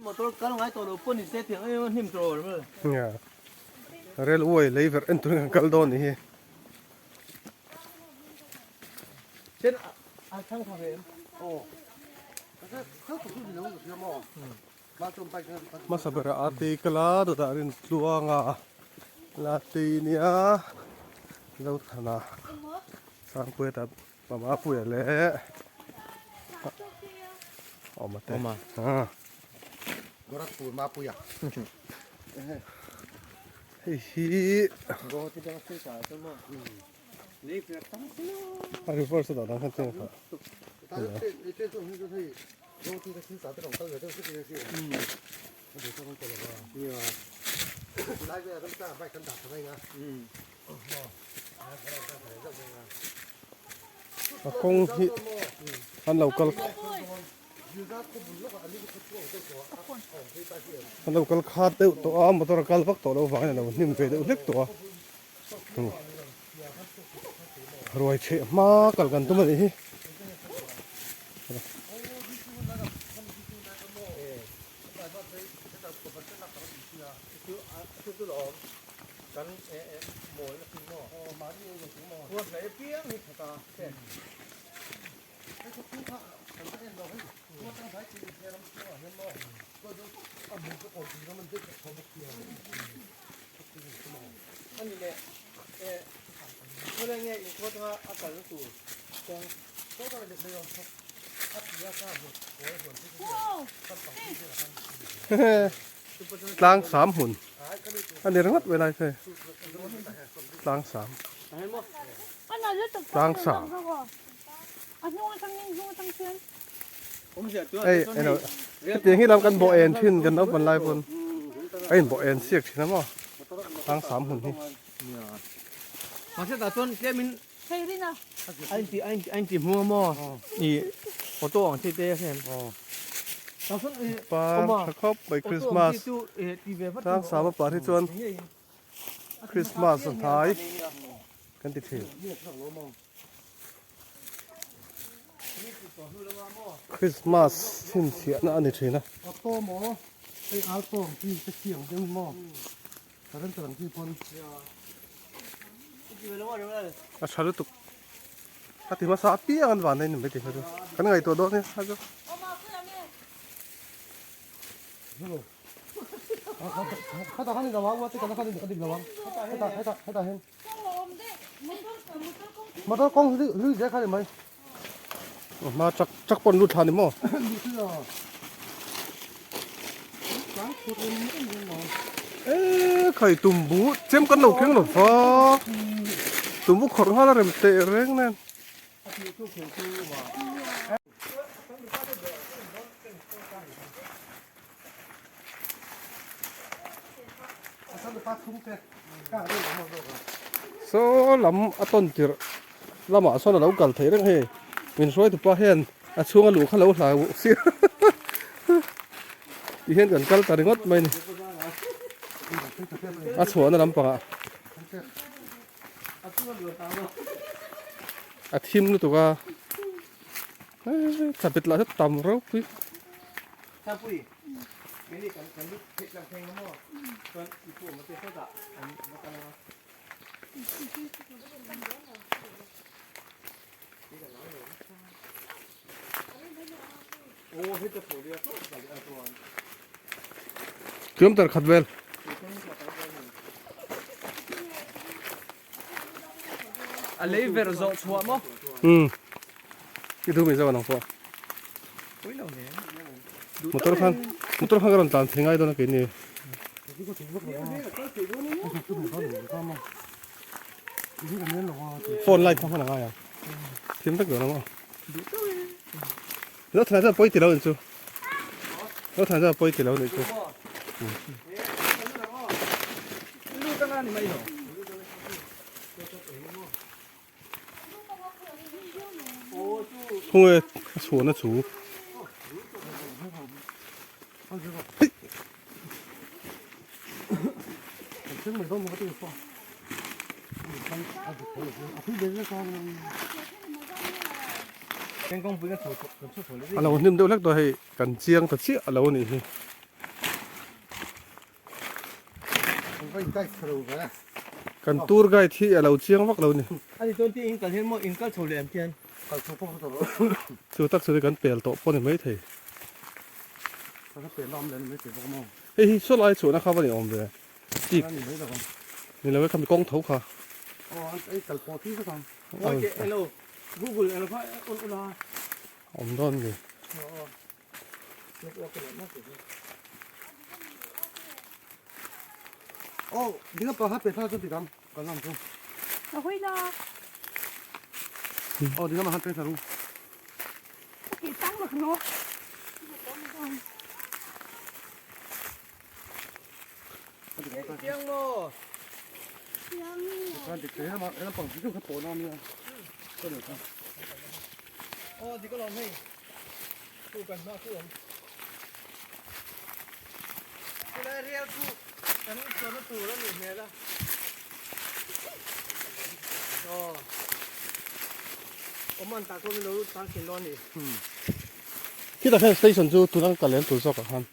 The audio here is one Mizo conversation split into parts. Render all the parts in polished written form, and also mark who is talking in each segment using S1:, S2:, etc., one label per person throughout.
S1: Motor kal ngai tawh lo pawh ni se tiang em em hnim tawh lo
S2: Nia. Railway lei verh en turin kan kal dawn ni hi.
S1: Chen a thang tha ve em?
S3: Aw.
S2: Hmasa berah a tei kal a dawtah rin tluang a la tei nia Zothana Sangpuia ta Mama Puia leh Awma te
S1: Awma
S2: ha
S3: Gorakhpur Mapuia
S2: hei hi a reverse a dah dan khan chiang kha A kawng hi an lo kal an lo kal khat deuh tawh a motor a kal vak tawh loh vangin a lo hnim ve deuh hlek tawh a ruai chheh hma kal kan tum a nih hi. Tlang sam hmun a ni ringawt mai lai phei tlang sam tlang sam hei eno hetiang hi lam kan bawh en thin kan naupan lai pawn a in bawh en siak thin a maw tlang sam hmun hi. Par tha khawp mai Christmas tlang sama par hi chuan Christmas a hnai kan ti thin. Christmas chhinchhiahna a ni thin a. A tha lutuk a ti hmasa apiang an van a ni maithei kha chu kan ngaihtuah dawn nia kha chu.
S3: Motor kawng hlui zel kha ni mai.
S2: Hma truck truck pawh an lut thla ni maw? Eee khai tumbu chem kan lo keng lo va tumbu khawrh nghal a rem teh reng nen. Saw lam a tawn tirh lamah sawn a lo kal thei reng hei min hruai tupa hian a chhunga luh kha lo hlau sir ti hian kan kal ta ringawt mai a ni a chhuahna lampangah a thim lutuk a chapit lah chu tam ropui. Kilometer khat vel.
S1: A lei ver zawh chhuah maw?
S2: Um. I duh mai zawk anang pawh. Motor khan motor khan ka rawn tlan thei ngai dawn a keini. Phone light kha hman a ngai ang. Thim vek dawn ang aw. Lo than chuan pawi ti lo nih chu. Lo than chuan pawi ti lo nih chu. Thunge a chhuahna chu. A lo hnim deuh hlek tawh hei kan chiang ta chiah a lo nih hi. Kan tour guide hi a lo chiang vak lo ni.
S1: Ani chuan ti in kal hian maw in kal chho leh ang khian.
S3: Kal chho pawh ka lo.
S2: Chu tak chu kan pel tawh pawh ni mai thei.
S3: Ka pel lam leh ni mai thei bawk maw.
S2: Hei hi saw lai chhuahna kha va ni awm ve. Tik. Ni lo e khami kawng tho kha.
S3: Aw an ei kal pawh ti vek ang.
S1: Ngawi teh elo Google elo kha on ula.
S2: Awm dawn ni.
S1: Aw aw.
S3: Aw ding pa kha pe thla chu ti dang kan lam chu.
S4: A hui la.
S3: Aw ding ma han pe thla ru.
S4: Ki tang lo no.
S1: Chiang maw?
S3: Khan dik te ma lam pang chu kha po na mi a. Ka lo kha.
S1: Aw dik alawm hei. Chu kan hma chu awm. Chulai rial chu kan chuanna tur a nih hmel a. Aw. Awm an tah chuan min lo tan thin dawn a ni.
S2: Khitah khian station chu tuna ka lem tur zawkah khan.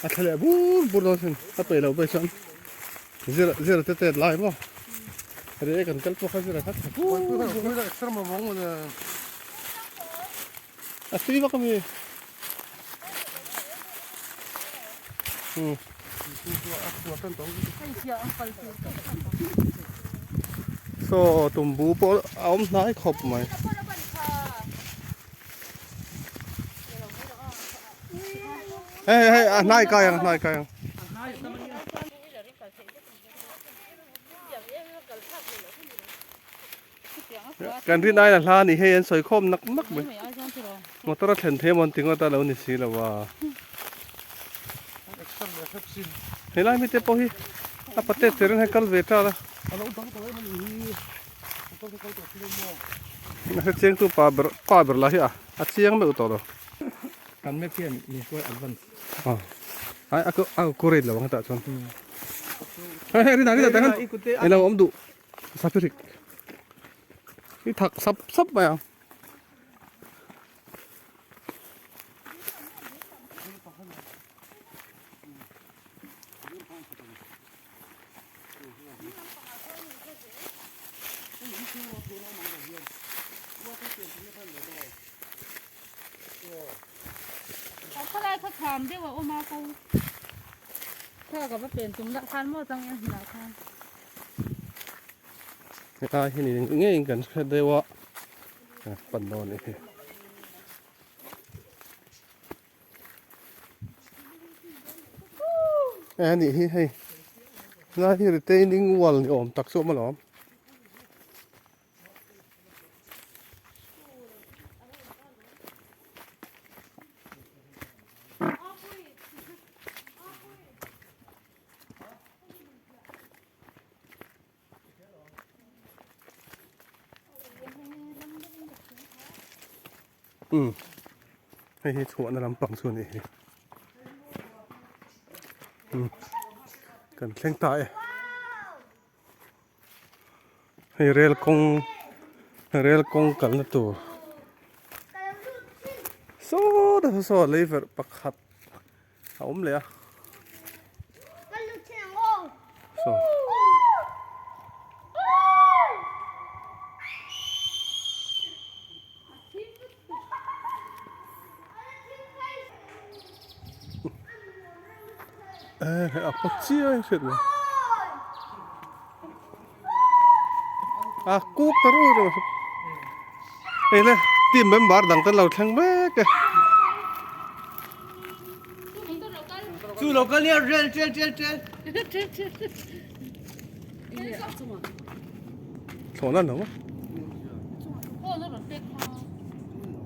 S2: A thla leh bur bur dawn sin a peih loh pawh hi chuan zir zir te tet lai maw reh kan kal pawh kha zir a khat bur bur a tui vak ami saw tumbu pawh a awm hnai khawp mai. Hei hei a hnai kai ang a hnai kai ang. Kan rin aiin a hla a nih hei an sawi khawm nak nak mai. Motor a thlen thei emaw an ti ngawt a lo ni si lo a. Helai mite pawh hi a pate cher in hei kal ve ṭal a. A hrechiang tu pa ber pa ber lah hi a a chiang meuh tawh lo.
S1: Kan map hian min hruai advance.
S2: Aw ai a a accurate lo ang hetah chuan. Hei hei rinah rinah tah khan eng lo awm duh saphirik hi thak sap sap mai ang. Hetlai hi ni ngeiin kan hre deuh a pan dawn a nih hi. Hei a nih hi hei helai hi retaining wall ni awm tak chu a awm alawm. Umm hei hi chhuahna lampang chu a nih hi umm kan thleng ta e hei rel kawng rel kawng kalna tur saw ta saw lei verh pakhat a awm leh a saw e hei a paw chiai hriat mai a kuk ta rui rui hei le team member dang te an lo thleng mek e.
S1: Chu lo kal nia rel tel tel tel.
S2: Thlawhna an lo maw?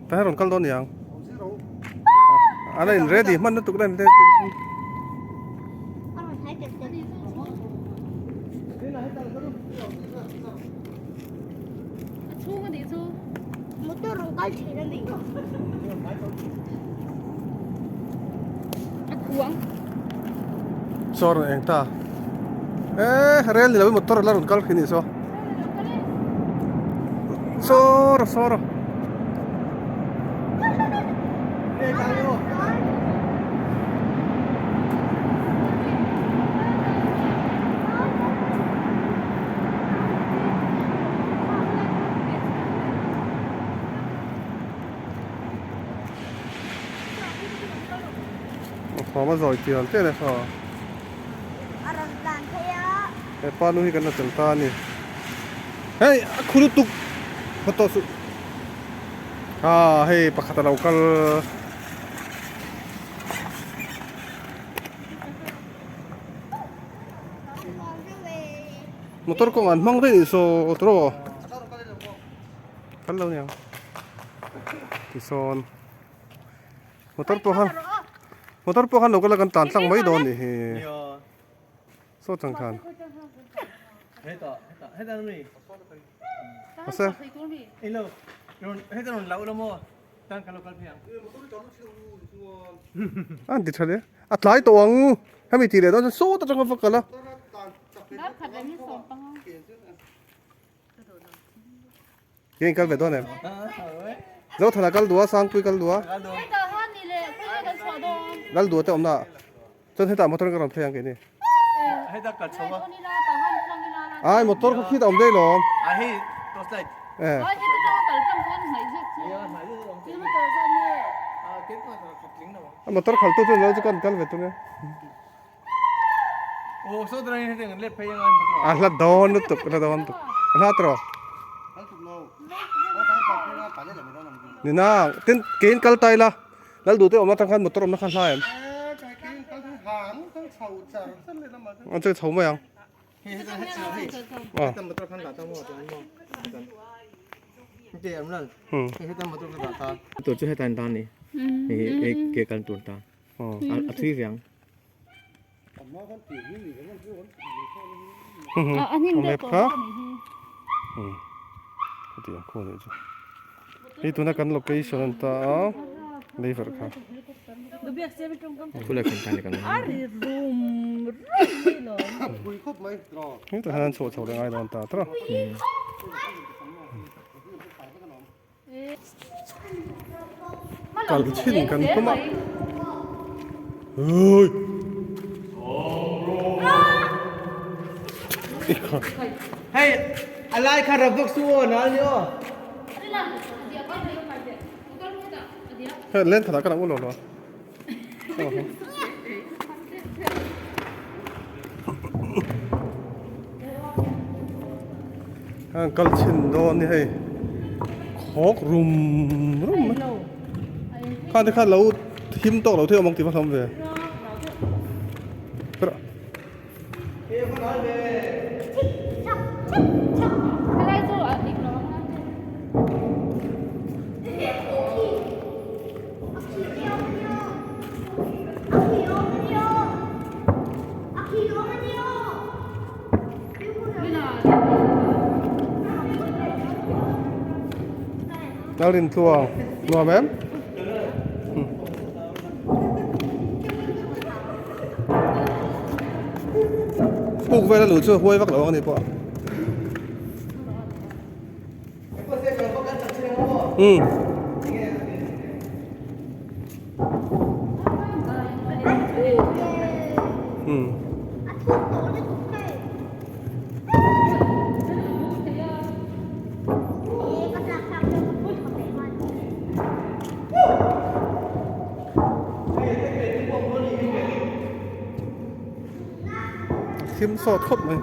S2: Ta rawn kal dawn niang. A la in ready hman lutuk la in ready.
S5: Motor rawn kal thin a mi.
S4: A khuang.
S2: Saw rawn eng ta. Eh rel ni lo in motor la rawn kal khi ni saw. Saw rawh saw rawh. Thawm a zawi tial tial e kha.
S5: A rawn tlan phei a.
S2: He pa nu hi kan la tel ta a ni. Hei a khu lutuk hma tawh suh. Ah hei pakhat a lo kal. Motor kawng an hmang daih nih saw tawh. Kal lo niang. Tisawn motor pawh khan motor pawh khan lo kal a kan tlan tlang mai dawn nih hi. Saw chang khan. Ase. An ti tha hle. A tlai tawh ang. Hemi tih leh dawn chuan sawt atanga va kal a. Keng kal ve dawn em? Zothana kal duh a, Sangpui kal duh a. Lal duh te awmna ah. Chuan hetah motor ka rawn phei ang keini. Ai motor kha khit a awm daih lawm. Eh. A motor khaltu chuan lo chu kan kal ve tum e. A hla dawn lutuk a hla dawn lutuk a hla tawh nina tin kein kal ta ila lal duh te awm atang khan motor awmna kha hla em an chu chho mai ang
S1: a thui viang
S2: map kha hetiang khaw nih chu hei tuna kan location an ta a leiverh kha hetah hian an chhuah chho leh ngai dawn ta tawh Kal chin kan tum a
S1: Hei a lai kha rap vak su aw nal ni aw.
S2: Hei len khatah ka lo u lo lo. Heng kal chhin dawn ni hei khawk rum rum mai khan te khan lo him tawk lo thei awm ang tih va hlawm ve Lalrintluang nuam em? Puk vel a luh chu huai vak lo ang a ni pawh. Um. Um. Thim sawt khawp mai.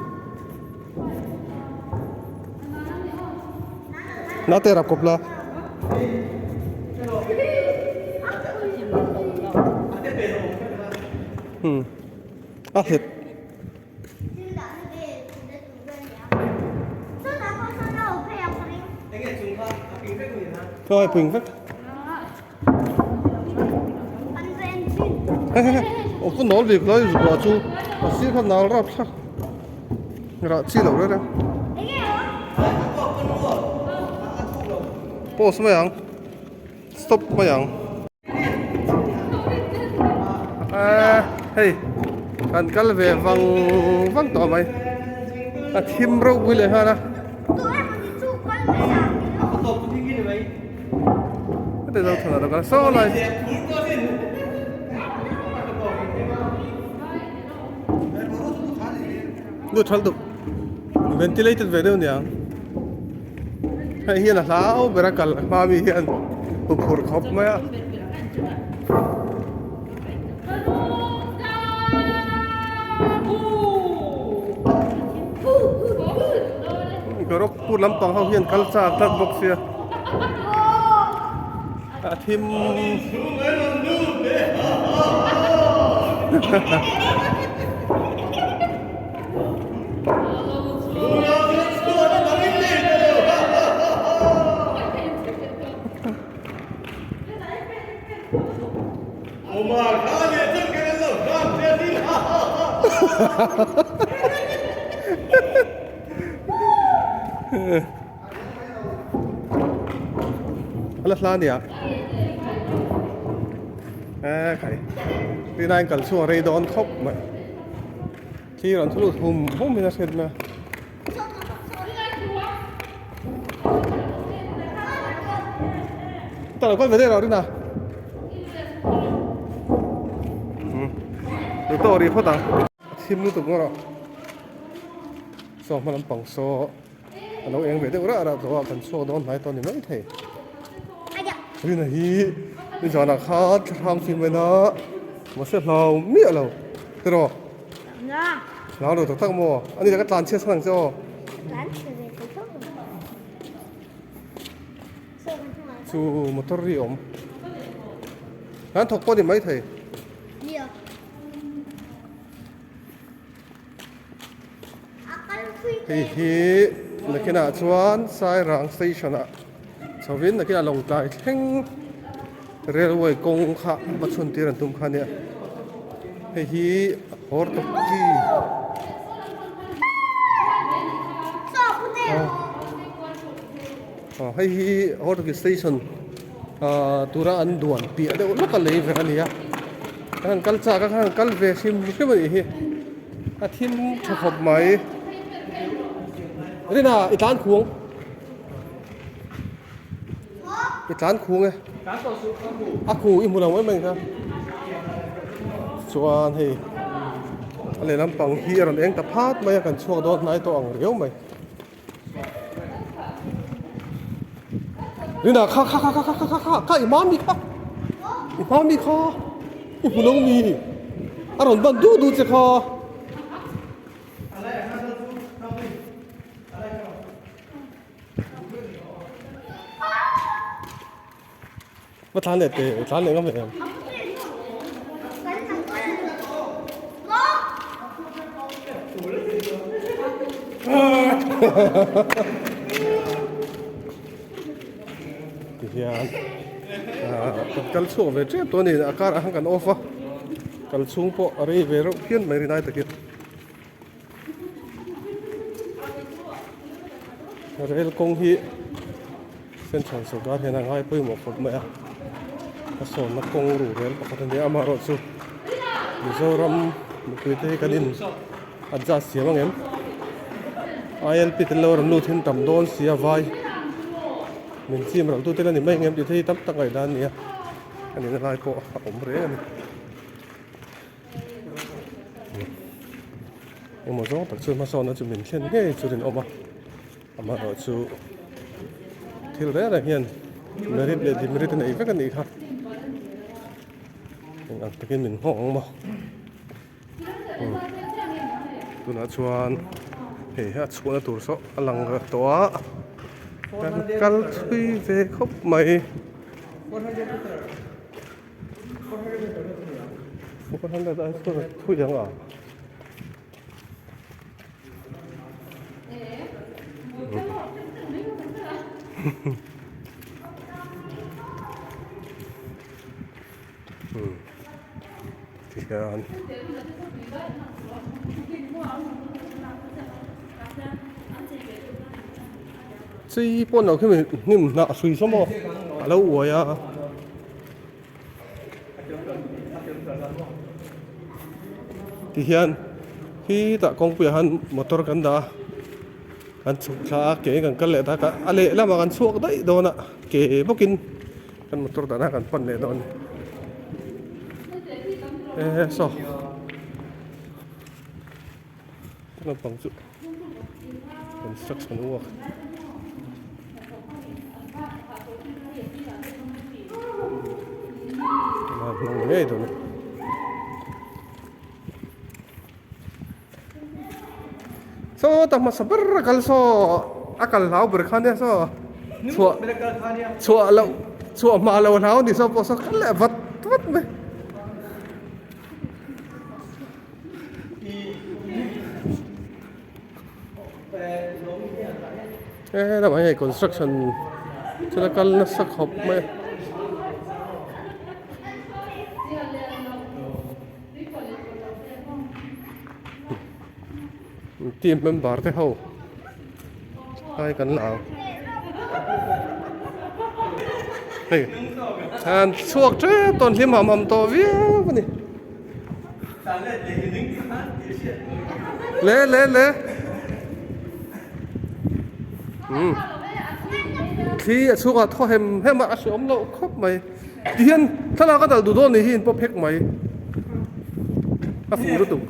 S2: Nate rap kawp la. Hmm. A hlet. Thôi ping vek. Ồ có nón việc lấy rồi chú. Mà xí khăn nào rap sao? Ra chi lâu rồi đó. Pause mai ang. Stop mai ang. Eee hei kan kal ve vang vang tawh mai. A thim ropui leh nghal a. Heti zo thlan a lo kal saw lai. Nu thal duh ventilated ve deuh niang hei hian a hlau ber a kal hma mi hian huphurh khawp mai a. Gorakhpur lampang ho hian kal chak tlat bawk sia a thim A la hla ania e khai tina in kal chhuak rei dawn khawp mai thlir an thu lut hum hum in a hriat mai a. Ta lo kal ve daih rawh Rina. Lu tawh rih phawt ang. A thim lutuk ngawt a. Saw hma lampang saw a lo eng ve deuh rah rah tawh a kan chhuak dawn hnai tawh a ni mai thei. Rina hi nizanah khan thlahrang fim en a mahse hlau miah lo tiraw. Hlau lo tak tak maw? Ani ka tlan chhiat san ang che aw. Chu motor ri awm. An thawk pawh a ni mai thei. Hei hi nakinah chuan Sairang station ah chhovin nakinah Lawngtlai thleng railway kawng kha va chhun tir an tum kha ania. Hei hi Hortoki aw hei hi Hortoki station ah tura an duan piah deuh lawk a lei vek a ni a. Kan han kal chak a kan han kal ve hrim hrim a nih hi a thim tha khawp mai Rina i tlan khuang i tlan khuang e a khu i hmu lo mai mai kha chuan hei a lehlam pang hi a rawn eng ta phat mai a kan chhuak dawn hnai tawh ang riau mai. Rina kha kha kha kha kha kha kha kha i hma mi kha i hma mi kha i hmu lo mi a rawn ban du du che kha. Va tlan leh teh tlan leh ngam em. Tihian kan kal chhuak ve tep tawh a ni a car ah khan kan off a kal chhung pawh a rei ve reuh phian mai rinai takin rail kawng hi central sorkar hian a ngai pawimawh khawp mai a a sawnna kawng ruh rel pakhat a ni a amaherawhchu Mizoram mipui te hi kan in adjust thiam ang em I L P te lo rawn lut hin tam dawn si a vai min chim ral tu te la ni mai ang em tih te hi tam tak ngaihdan a ni a a nihna lai pawh a awm reng a ni. Engmaw zawng tak chu hmasawnna chu min thlen ngei chu rinawm a amaherawh chu thil reng reng hian merit leh demerit a nei vek a nih kha eng ang takin min nghawk ang maw tunah chuan hei hi a chhuahna tur saw a lang tawh a kan kal thui ve khawp mai. 400 ai chuan thui ang a. Tihian Chei pawh lo khi hnim hnah hrui saw maw a lo uai a. Tihian khitah kawngpuiah khan motor kan dah a kan chhuk thla a ke kan kal leh ta a lehlamah kan chhuak daih dawn a ke bawkin kan motor dahna kan pan leh dawn a ni e saw. Naupang chu construction work a hmang ngei dawn a ni. Sawta hmasa ber a kal saw a kal hlau ber kha nia saw chhuah chhuah loh chhuah hma lo hlau a ni saw pawh saw kal leh vat vat mai. He lamah hian construction thil a kal nasa khawp mai a. Team member te ho ai kan la ang hei an chhuak tep tawn hlim ham ham tawh viau a ni. Le le le umm thli a chhungah thaw hem hem a a hreawm loh khawp mai tihian thlalak a dal duh dawn ni hi in pawp hek mai a fuh lutuk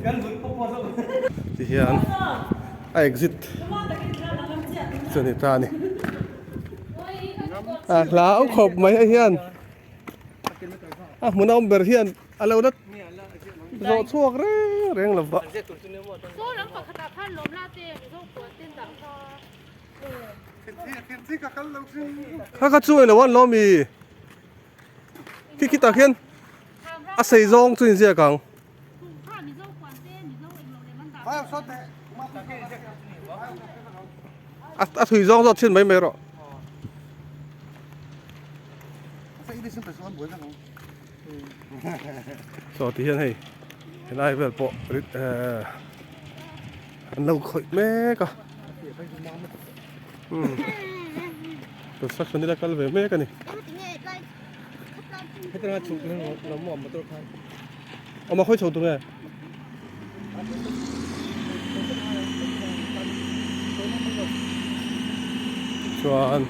S2: tihian a exit chu a ni ta a ni a hlau khawp mai hei hian a hmun a awm ber hian. A lo la zawh chhuak reng reng lo va. Kha kha chu eng lo an lawm i. Khi khitah khian a sei zawng chu inziak ang. A thui zawng zawt thin mai mai rawh. Saw ti hian hei helai vel pawh ehh an lo khawih mek a umm construction hi la kal ve mek a ni awm a khawi chho tur nge. Chuan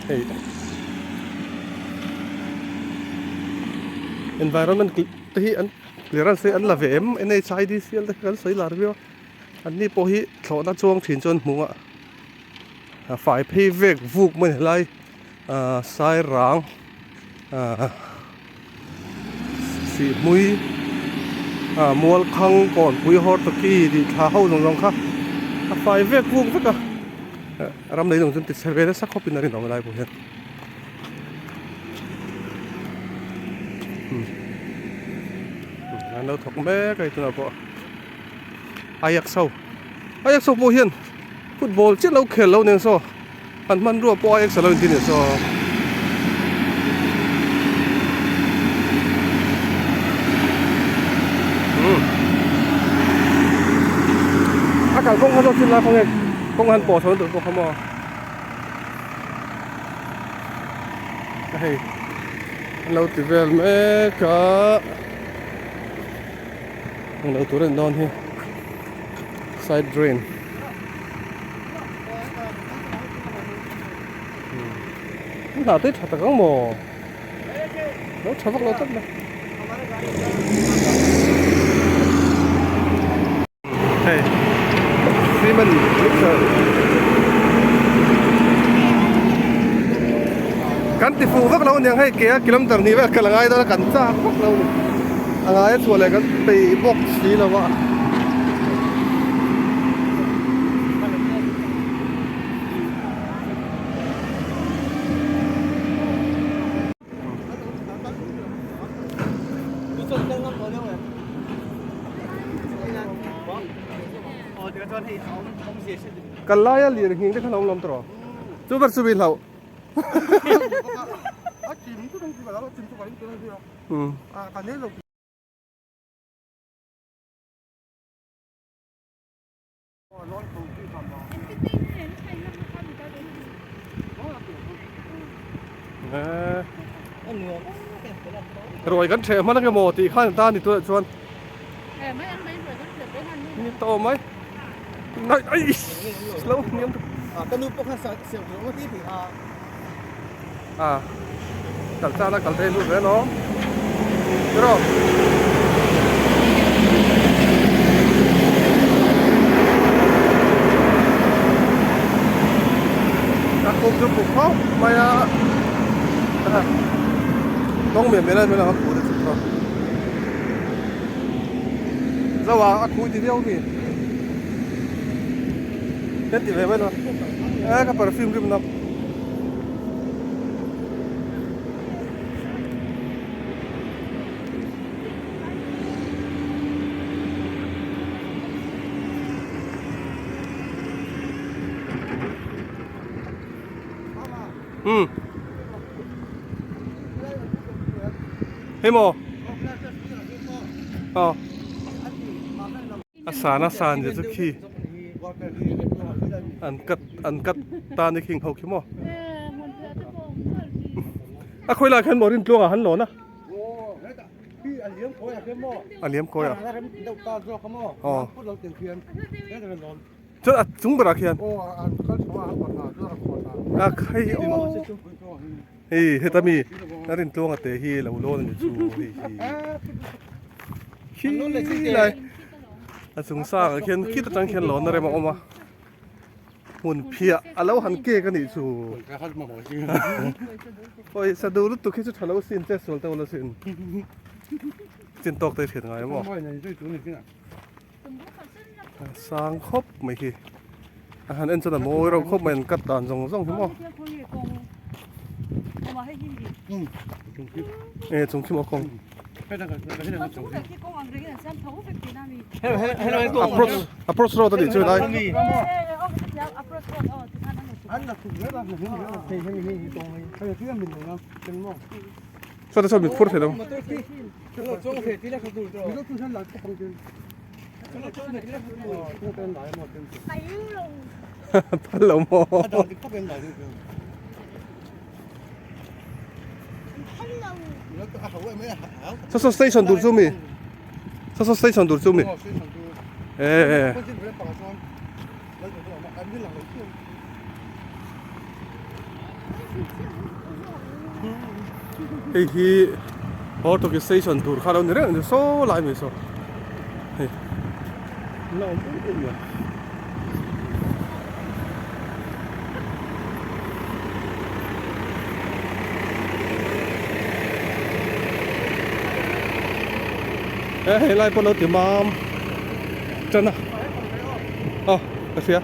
S2: hei environment te hi an clearance te hi an la ve em N_H_I_D_C_L te hi kan sawi lar viau a an ni pawh hi thlawhna chuang thin chuan hmung a a fai phei vek vuk mai a ni helai ahh sairang ahh. Sihhmui ah Mualkhang Kawnpui Hortoki tih thla ho zawng zawng kha a fai vek vuk vek a ram lei lung chu an ti chhe ve nasa khawp in a rinawm helai pawh hian an lo thawk mek a hei tunah pawh Ajax ho Ajax ho pawh hian football chiah lo khel lo nen saw. An hmanrua pawh a excel lo inti nih saw. Umm. A kalkawng kha zawk chin lai khawnge kawng han pawh chho tur pawh kha maw. Hei an lo ti vel mek a. Ang lo tur a ni dawn hi. Side drain. Hna te tha tak ang maw? Lo tha vak lo tlat mai. Hei cement mixer kan ti fuh vak lo aniang hei ke a kilometer hnih vel kal a ngai dawn a kan chak vak lo ni a ngai a chhuah leh kan peih bawk si lo a. Kal laia lir nghing te kha lo awm tawh chu ber chu mi hlauh. Ruai kan ṭheh hman ange maw tih khan ta ni tunah chuan ni tawh mai lo hniam a kal chana kal thei lut ve no tiraw a kawng chu puk khawp mai a kawng miah miah lai mai a khuh te chu kha zo a a khuh ti viau mi hian ti ve mai lo e ka perfume rim na Hmm. Hei maw? Aw. A san a san zia chu khi. An cut an cut ta ni khing ho khi maw? A khawi lai khan maw rin tluangah han lawn a. A liam kawi a. Aw. Chuan a chung berah khian a khai aw hei heta mi a rin tluanga te hi lo lawn a ni chu hei hi khi lai a chung sang ah khian khit atang khian lawn a rem a awm a hmun phiah a lo han kek a nih chu awi sa duh lutuk hi chu tha lo sin che sual te awla sin chin tawk te hriat ngai maw. Sang khawp mai hi a han en chuan a mawi reuh khawp mai an cut dan zawng zawng hi maw e chung khi maw kawng approach approach road a nih chu helai saw saw min phur thei lo. Phal lo maw? Saw saw station tur chu mi? Saw saw station tur chu mi? Eh. Hei hi Hortoki station tur kha lo ni reng a ni saw lai mai saw hei la awm em em mai. He hei lai pawh lo ti mam tan a aw ka hria.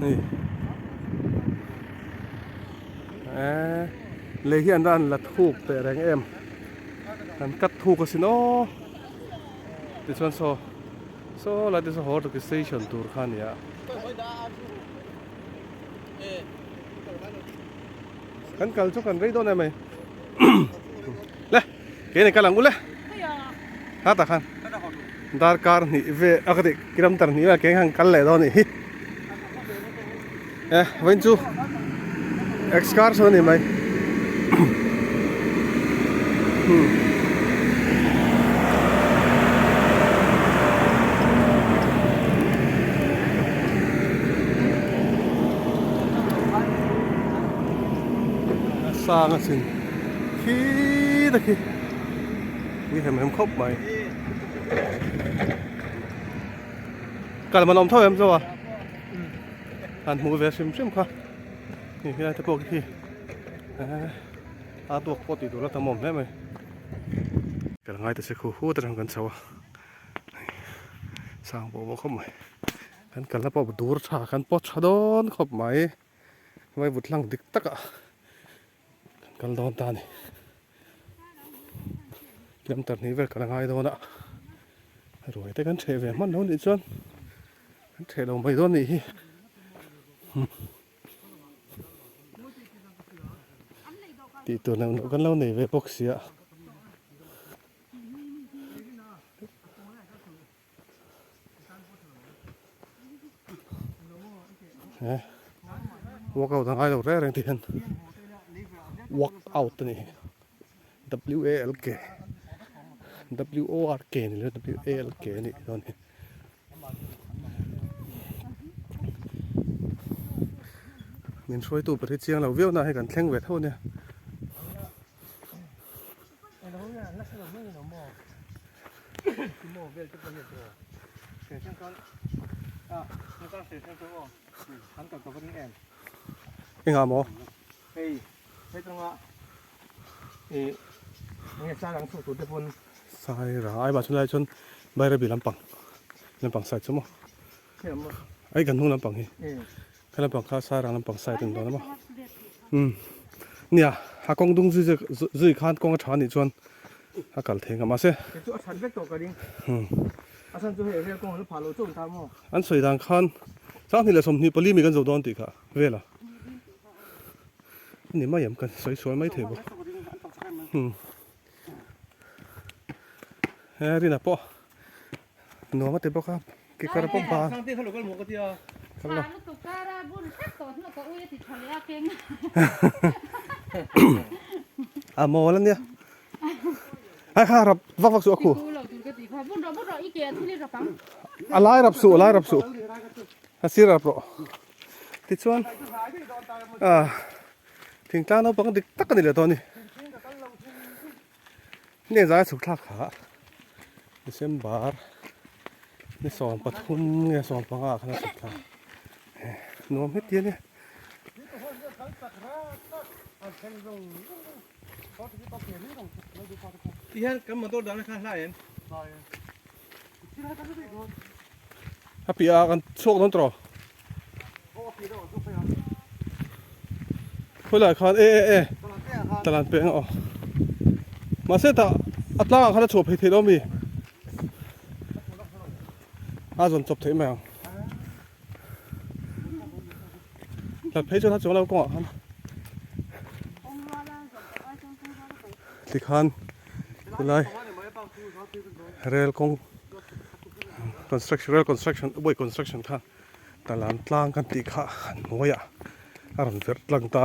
S2: Hei eh lei hi an la an la thuk teh reng em an cut thuk asin aw tichuan saw saw lai te saw haw tak station tur kha a ni a. Kan kal chu kan rei dawn em mai le ke ni kal ang u le ha tak khan darkar hnih ve a ka tih kilometer hnih vel ke khan kal leh dawn a nih hi e vawiin chu excursion a ni mai. Sang a sin khi ta khi ni hem hem khawp mai kal man awm tho em zo a han hmuh ve hrim hrim kha ni helai te pawh khi a tuak pawh tih tur a tam awm hle mai kal ngai ta se khu hu te kan chho a sang pawh pawh khawp mai. Kan kalna pawh dur tha kan pawt tha dawn khawp mai vai vut hlang dik takah kan kal dawn ta a ni kilometer hnih vel kal a ngai dawn a ruai te kan theh ve hman lo nih chuan kan theh lo mai dawn nih hi. Tih tur neuh neuh kan lo nei ve bawk sia. He workout a ngai lo reng reng tih hian workout a ni hi W A L K W O R K ni lo W A L K a nih dawn hi. Min hruaitu ber hi chiang lo viau na hei kan thleng ve tho a nia. Engah maw? Saira ai bah chulai chuan Bairabi lampang lampang side chu maw ai kan hnung lampang hi kha lampang kha Sairang lampang side a ni dawn a maw umm nia a kawng dung zui zui khan kawng a tha anih chuan a kal thei ngam mahse an sawi dan khan Sanghnih leh 24 mi kan zo dawn tih kha vel a. Ni mai em kan sawi sual mai thei bawk hmm he rina pawh nuam a ti bawk a kekawr pawh ba a mawl ania ai kha rap vak vak suh a khu a lai rap suh a lai rap suh a sir rap rawh. Tichuan ah thingtlang naupang dik tak a ni leh tawh a ni. Heng zai a chhuk thlak kha December ni 13 nge 15 ah khan a chhuk thlak nuam heti a nia. A piah ah kan chhuak dawn tawh khawilai khan e e e talan peng aw mahse tah a tlang ah khan a chhuah phei theih lo ami a zawn chawp theih mai ang hlat phei chuan a chuang lo kawngah khan tikhan khulai rail kawng construction rail construction way construction kha talan tlang kan tih kha an hnuaiah a rawn verh tlang ta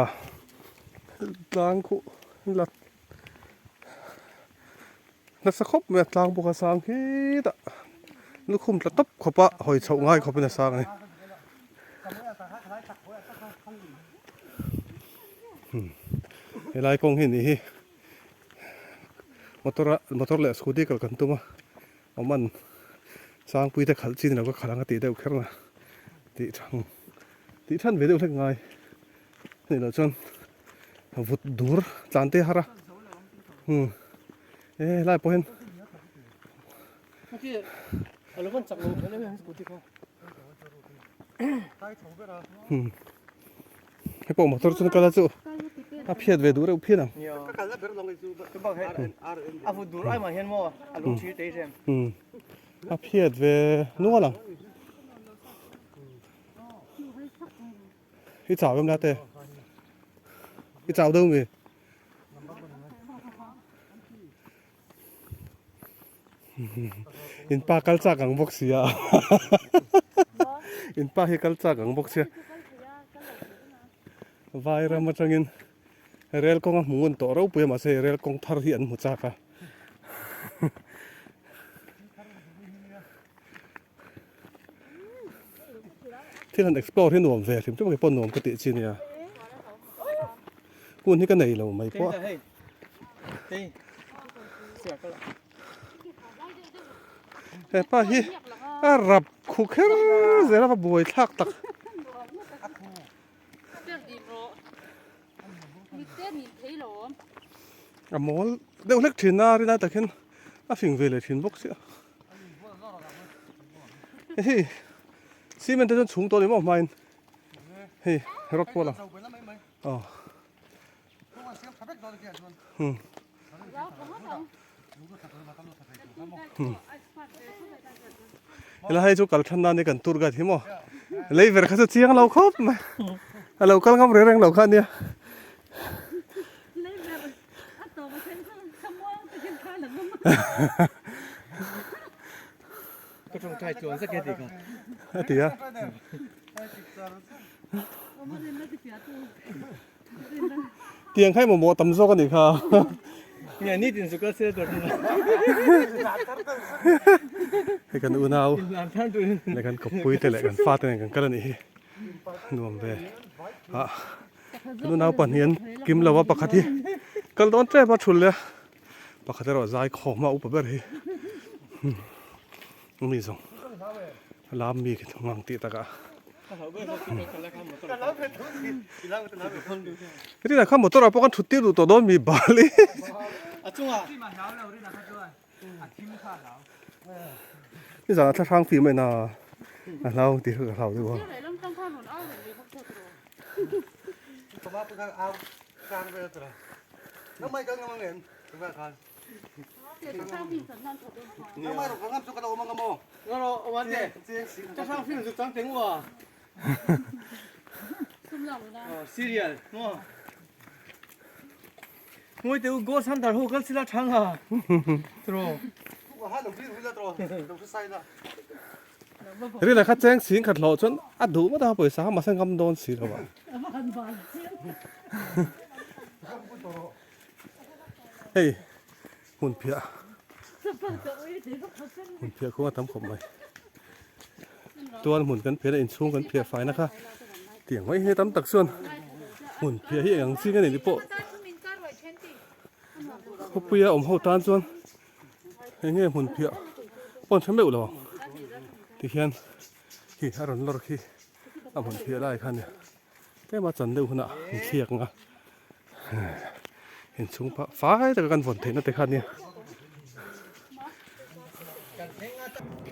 S2: tlang khuh la nasa khawp mai a tlang bawk a sang khitah lukhum tla tawp khawp a hawi chhoh ngai khawpin a sang a ni helai kawng hi nih hi motor a motor leh scooty kal kan tum a awm an sangpui te khalh chi ni lo ka khalh ang a tih deuh kher na tih than tih than ve deuh hlek ngai a nih loh chuan vut dur tlan te har a umm e helai pawh hian umm hei pawh motor chuan kal a chu a phiat ve duh reuh phian ang umm a phiat ve nual ang. I chau em la te? I chau deuh mi? In pa kal chak ang bawk sia. In pa hi kal chak ang bawk sia. Vai ram atangin rel kawng a hmu ngun tawh ropui a mahse rel kawng thar hi an hmu chak a. Thil han explore hi nuam ve hrim hrim a keipawh nuam ka tih chi nia. Hun hi ka nei lo mai pawh. Hepa hi a rap khu kher zel a va buai thlak tak. A mawl deuh hlek thin a rinai tak hian a fing ve leh thin bawk sia. Hei cement te chuan chhung tawh a ni maw hmain hei rod pawh a lang aw hmm helai chu kal than nan hi kan tour guide hi maw lei ver kha chu chiang lo khawp mai a lo kal ngam reng reng lo kha ania.
S1: Ka tawngtai tluan zak e ti kha.
S2: A ti a. Tiang kha i mamawh tam zawk a nih kha.
S1: Nge nitin zu kal sel tur thung a.
S2: Hei kan unau leh kan kawppui te leh kan fate nen kan kal a nih hi. Nuam ve. Ah kan unau pahnih an kim lo a pakhat hi kal dawn tlem a thul leh a pakhat erawh zai khawm a upa ber hi. Mi zawng lam mi khi thung ang tih takah. Rina kha motor ah pawh kan thut tir duh tawh dawn mi bal i. Nizan ah thlahrang fim a ina a hlau tih kha ka hlau deuh a. Rila kha cheng sing khat hlawh chuan a duh ngawt a pawisa kha mahse ngam dawn si lo a. Hei hmun phiah hmun phiah khuang a tam khawp mai tual hmun kan phiah a inchhung kan phiah fai na kha tiang mai hi tam tak chuan hmun phiah hi eng ang ching a ni tih pawh khawpuia awm ho tan chuan eng nge hmun phiah pawh an hre meuh lo ang tikhian khi a rawn lawr khi a hmun phiah lai kha a ni. Tlema chan deuh hunah an thliak ang a, inchhung phah fai taka kan vawn theihna te kha ania.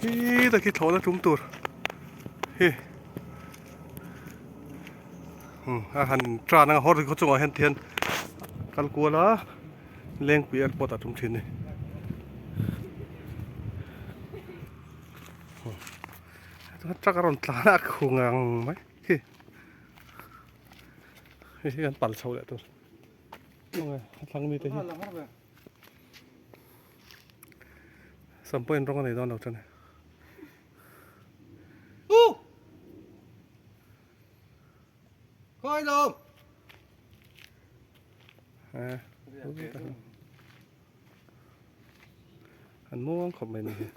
S2: Khi tak hi thlawhna tum tur hi a han tan ang a hawr khaw chungah hian thian kal kual a Lengpui airport ah tum thin a ni. Truck a rawn tlan a a khung ang mai. Hi hei hi kan pal chho leh tur enge a thlang mi te hi sam pawhin rawng a nei dawn lo tan e
S3: u khawi lo
S2: eh an muang khawp mai ni hi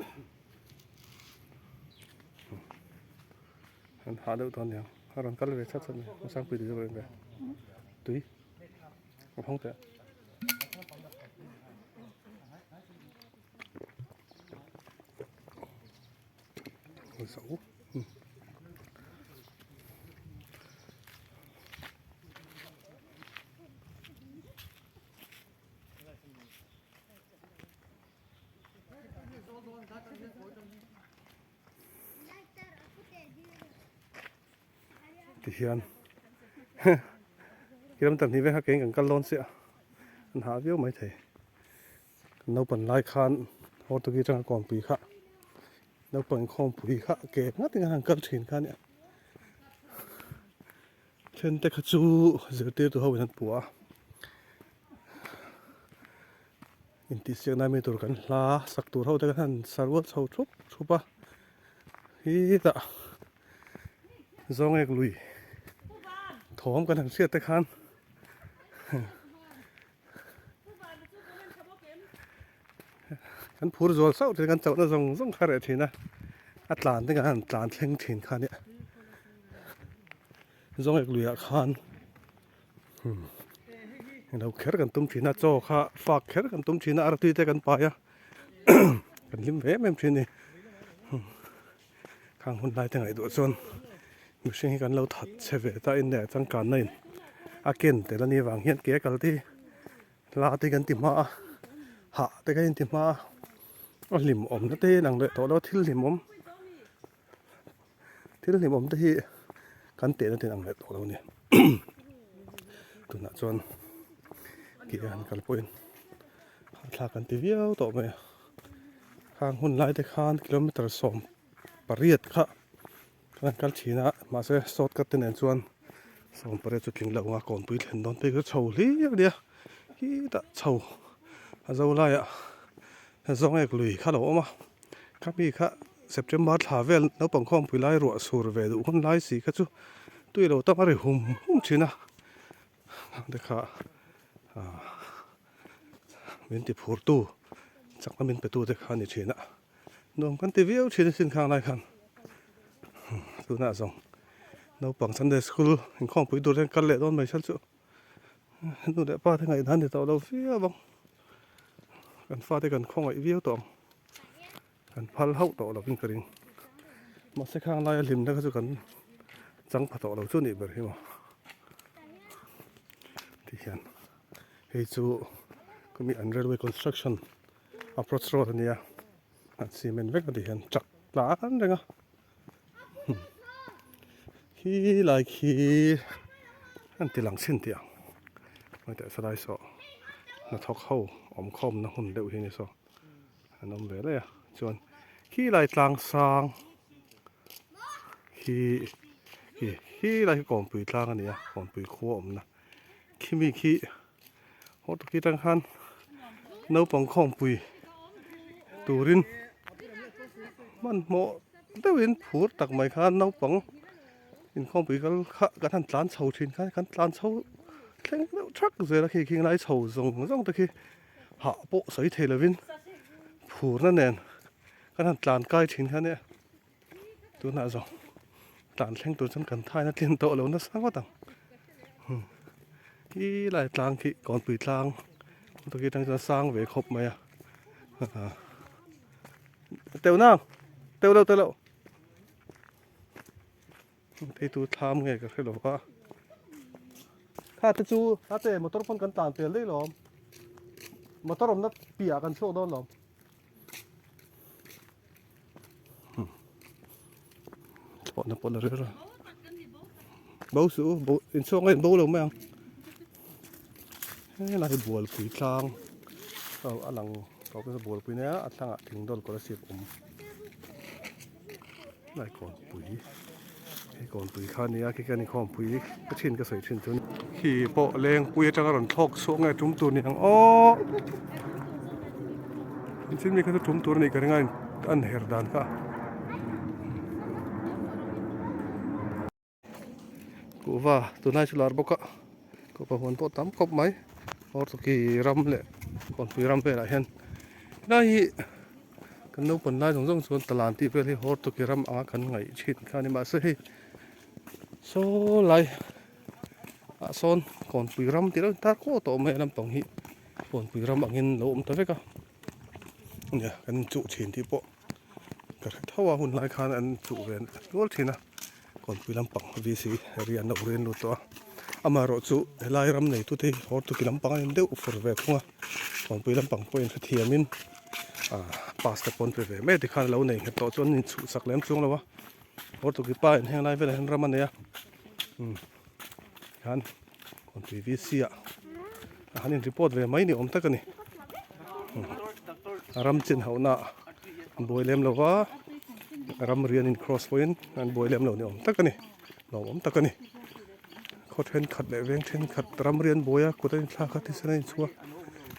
S2: An hah deuh dawn aniang a rawn kal ve chat chat mai a sangpui tih chu ka ring ve tui a hawng teh a zo Tihian kilometer hnih vek a keng kan kal dawn chiah an hah viau mai thei kan naupang lai khan Hortoki atanga kawnpui kha naupang inkhawmpui kha ke nghat in an han kal thin kha a nia then te kha chu zirtirtu ho in an puah a. Intihsiakna mi tur kan hla sak tur ho te khan han sa rual chho thup thup a hetah zawngek lui thawm kan han hriat te khan kan phur zual sauh thin kan chauhna zawng zawng kha reh thin a a tlan te kan han tlan thleng thin kha nia zawngek luiah khan. Englo kher kan tum thin a chaw kha fak kher kan tum thin a artui te kan pai a kan hlim ve em em thin a ni khang hun lai te ngaihtuah chuan mihring hi kan lo that chhe ve ta in leh changkanna in a ken tel a nih vang hian ke kal te hi la te kan ti hma a hah te kan inti hma a a hlim awmna te hi a lang leh tawh lo a thil hlimawm. Thil hlimawm te hi kan tehna ten ang leh tawh lo a ni. Tunah chuan ke a han kal pawhin hahthlak kan ti viau tawh mai a. Khang hun lai te khan kilometer 18 kha kan han kal thin a, mahse shortcut te nen chuan 18 chu tling lo anga kawnpui thlen dawn phei kha chu chho hlir a nia. Khitah chho a zo laiah. Zawngek lui kha lo awm a, khami kha September thla vel naupang khawmpui lai ruah sur ve duh hun lai si kha chu tui lo tam a ri hum hum thin a, te kha ah min ti phur tu chakna min pe tu te kha a ni thin a, nuam kan ti viau thin asin khang lai khan tunah zawng naupang Sunday school inkhawmpui tur hian kal leh dawn mai sel chu. Nu leh pa te ngaihdan ni tawh lo viau ang. Kan fate kan khawngaih viau tawh ang. Kan phal hauh tawh lovin ka ring. Mahse khang laia hlimna kha chu kan chang pha tawh lo chu nih ber hi maw. Ti hian hei chu kumi an railway construction approach road a nia. An cement vek a ti hian truck tlan reng a. Khi lai khi an ti lang chhin tih ang hmai teh salai saw hnathawk ho awm khawm na hmun deuh hi ni saw an awm ve leh a chuan khi lai tlang sang khi khi khi lai khi kawnpui tlang a ni a kawnpui khua awm na khimi khi haw tak atang khan naupang khawmpui turin hmanhmawh deuhin phur tak mai khan naupang inkhawmpui kal kha kan han tlan chho thin khan kan tlan chho thleng deuh thak zel a khi khing lai chho zawng zawng te khi hah pawh sawi thei lovin phurna nen kan han tlan kai thin kha nia. Tunah zawng tlan thleng tur chuan kan thaina tlin tawh lo nasa ngawt ang. Khi lai tlang khi kawnpui tlang tawki atang chuan sang ve khawp mai a. Teuh nang teuh lo teuh lo. Thei tu thlam nge ka hre lo va. Kha te chu a te motor pawn kan tlan pel daih lawm. Motor awmna piah kan chhuak dawn lawm. Thlawhna pawh la rel a. Bo suh u, bo inchhuak nge bo lo mai ang. Helai hi bualpui tlang a lang tawp nasa bualpui nia a thlangah thing dawl kawr a sip awm. Helai kawnpui hei kawnpui kha a nia khi ka ni khawmpui ka thin ka sawi thin chu khi pawh lengpui atanga rawn thlawk chhuak nge tum tur ni ang aw engtin mi kha chu tum tur a nih ka ring a an her dan kha. Kuhva tunlai chu lar bawk a kuhva huan pawh tam khawp mai Hortoki ram leh Kawnpui ram velah hian helai hi kan naupang lai zawng zawng chuan talan tih vel hi Hortoki ram anga kan ngaih thin kha a ni mahse hei saw lai ah sawn Kawnpui ram tih reuh tar kawh tawh mai a lampang hi Kawnpui ram angin lo awm ta vek a nia kan inchuh thin tih pawh. Ka hre tho a hun lai khan an chuh ve nual thin a kawnpui lampang VC area an lo ren lut tawh a amaherawh chu helai ram neitu te hi hortuki lampang a in deuh fur ve thung a kawnpui lampang pawh in hrethiam in ah pass te pawh an pe ve mai a tikhan a lo nei nghet tawh chuan an inchhuh sak lem chuang lo a hortuki pa in heng lai velah hian ram a nei a umm tikhan kawnpui VC ah a han in report ve mai ni awm tak a ni. Ram chin hauhna an buai lem lo va, ram rian in cross pawhin an buai lem lo ni awm tak a ni, lawm awm tak a ni. Khaw thenkhat leh veng thenkhat ram rian buai a kut a inthlak a thisen a inchhuah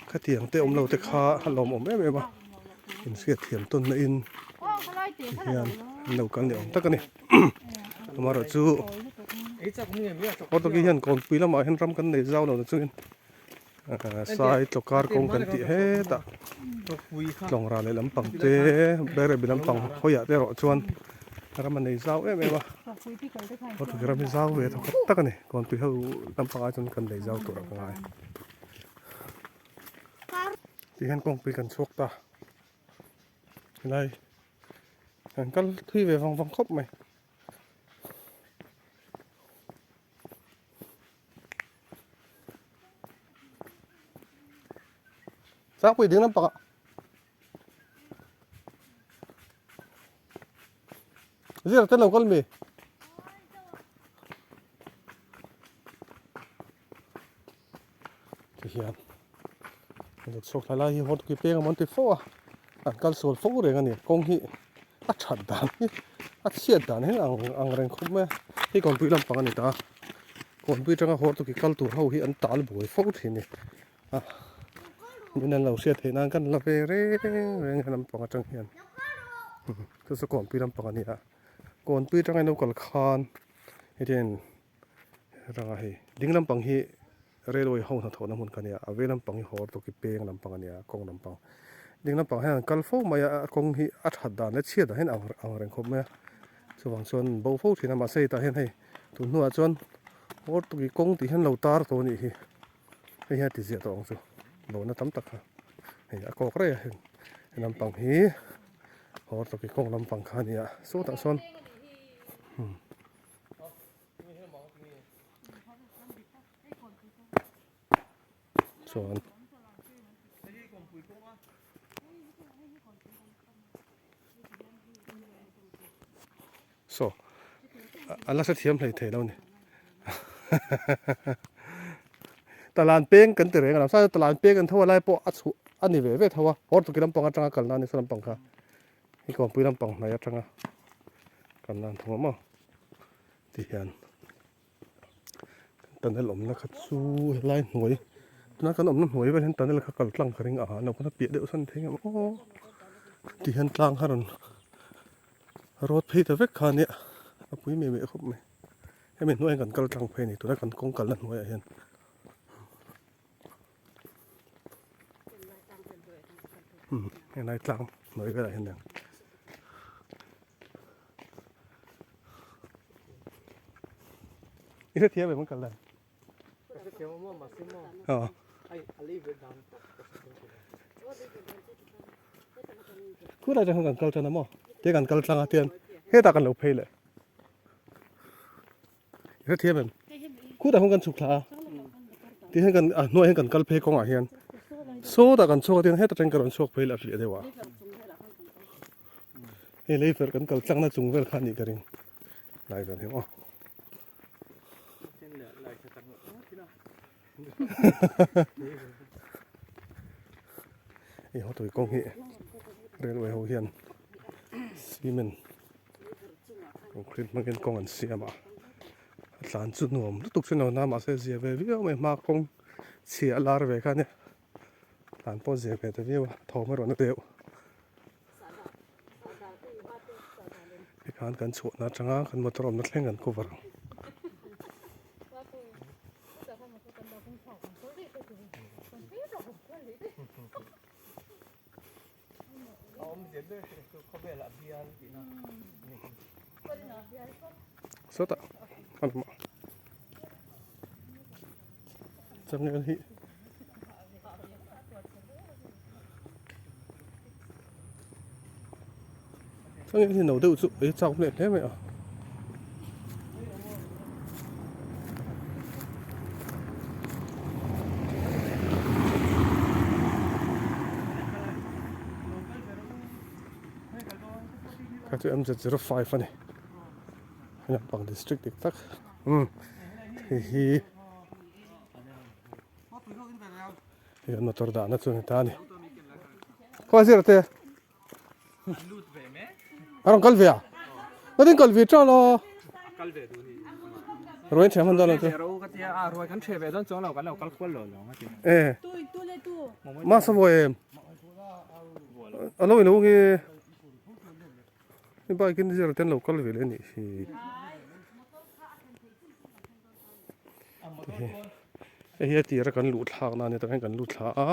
S2: khatiang te awm lo te kha a lawm awm em em a, inhriatthiam tawnna in tihian an lo kal ni awm tak a ni. Amaherawhchu Portuguese hian kawnpui lamah hian ram kan nei zau lo na chungin. Sai tlawkar kawng kan tih hetah tlawng ral leh lampang te Bairabi lampang hawiah te erawh chuan ram a nei zau em em a Portuguese ram hi zau ve tho khat tak a ni Kawnpui ho lampang ah chuan kan nei zau tur ah ka ngai tih hian kawngpui kan chhuak ta helai kan kal thui ve vang vang khawp mai. Sangpui ding lampangah Zir te lo kal mi Ti hian Kan chhuak thlai lai hi hawt ki peng a mawn ti fo a an kal sual fo reng a ni kawng hi a that dan hi a chhiat dan hi ang ang reng khawp mai a hei kawnpui lampang a ni ta a kawnpui atanga hawr tu ki kal tur ho hi an tal buai fo thin a ni a. Min an lo hriat theih nan kan la ve reng reng he lampang atang hian chu chu kawnpui lampang a ni a kawnpui atanga in lo kal khan hetiang ranga hei ding lampang hi railway ho hnathawhna hmun kha a ni a a vei lampang hi hawr tawk hi peng lampang a ni a kawng lampang ding lampang hian an kal fo mai a a kawng hi a that dan leh chhiat dan hian ang ang reng khawp mai a chuvang chuan an bo fo thin a mahse hetah hian hei tun hnuah chuan hawr tawk hi kawng tih hian lo tar tawh a nih hi. Hei hian a ti ziah tawh ang chu lohna tam tak kha hei a kawk rei a heng he lampang hi hawr tawki kawng lampang kha a ni a sawtah sawn chuan Saw a la hrethiam hlei thei lo ni. Talan peng kan ti reng a lam talan peng an tho a lai pawh a chhuah a ni ve ve tho a hawr tuki lampang atanga kalna a ni saw lampang kha hi kawnpui lampang hnai atanga kalna an thung a maw ti hian tunnel awmna kha chu helai hnuai tuna kan awmna hnuai vel hian tunnel kha kal tlang ka ring a lo khan a piah deuh sawn thei ang aw ti hian tlang kha rawn Road phei ta vek kha ania a pui meh meh khawp mai hemi hnuaiah hian kan kal tlang phei a ni tuna kan kawng kalna hnuaiah hian. Umm helai tlang hnuai velah hian eng i hrethiam em an kal dan? Khulai atang khan kan kal tan a maw te kan kal tlang a tian hetah kan lo phei leh i hrethiam em khutah khan kan chhuk thla a ti hian kan a hnuaiah hian kan kal phei kawngah hian sawtah kan chhuak a tian heta tang kan rawn chhuak phei leh a hliah deuh a hei lei verh kan kal tlangna chung vel kha a nih ka ring lai vel hi aw. Hei haw tui kawng hi railway ho hian cement concrete hmangin kawng an siam a a tlan chu nuam lutuk chu ni lo na mahse zia ve viau mai hma kawng chhia a lar ve kha ania tlan pawh zia ve ta viau a thawm erawh na deuh. Tikhan kan chhuahna atanga kan motor awmna thleng kan cover ang. Sawtah a lamah changel hi. Changel hi no deuh chu ei chak hle hle mai a. Kha chu MZ05 a ni. Lampang district dik tak. Umm hei hi. Hei an motor dahna chu a ni ta a ni. Khaw zir te. A rawn kal ve a? Ka tin kal ve teuh lo.
S1: Kal ve duh ni.
S2: Ruai thiam han dawn lo chu.
S1: Ro ka tia a ruai kan the ve dawn chuang lo kan lo kal kual lo lo nga ti.
S2: Eh.
S4: Tu tu le tu.
S2: Ma sa vuai em. A lo in lo nge. Ni bike in zir ten lo kal ve le ni hi. Hei hi a tira kan luh thlak na a ni tah hian kan lut thla a.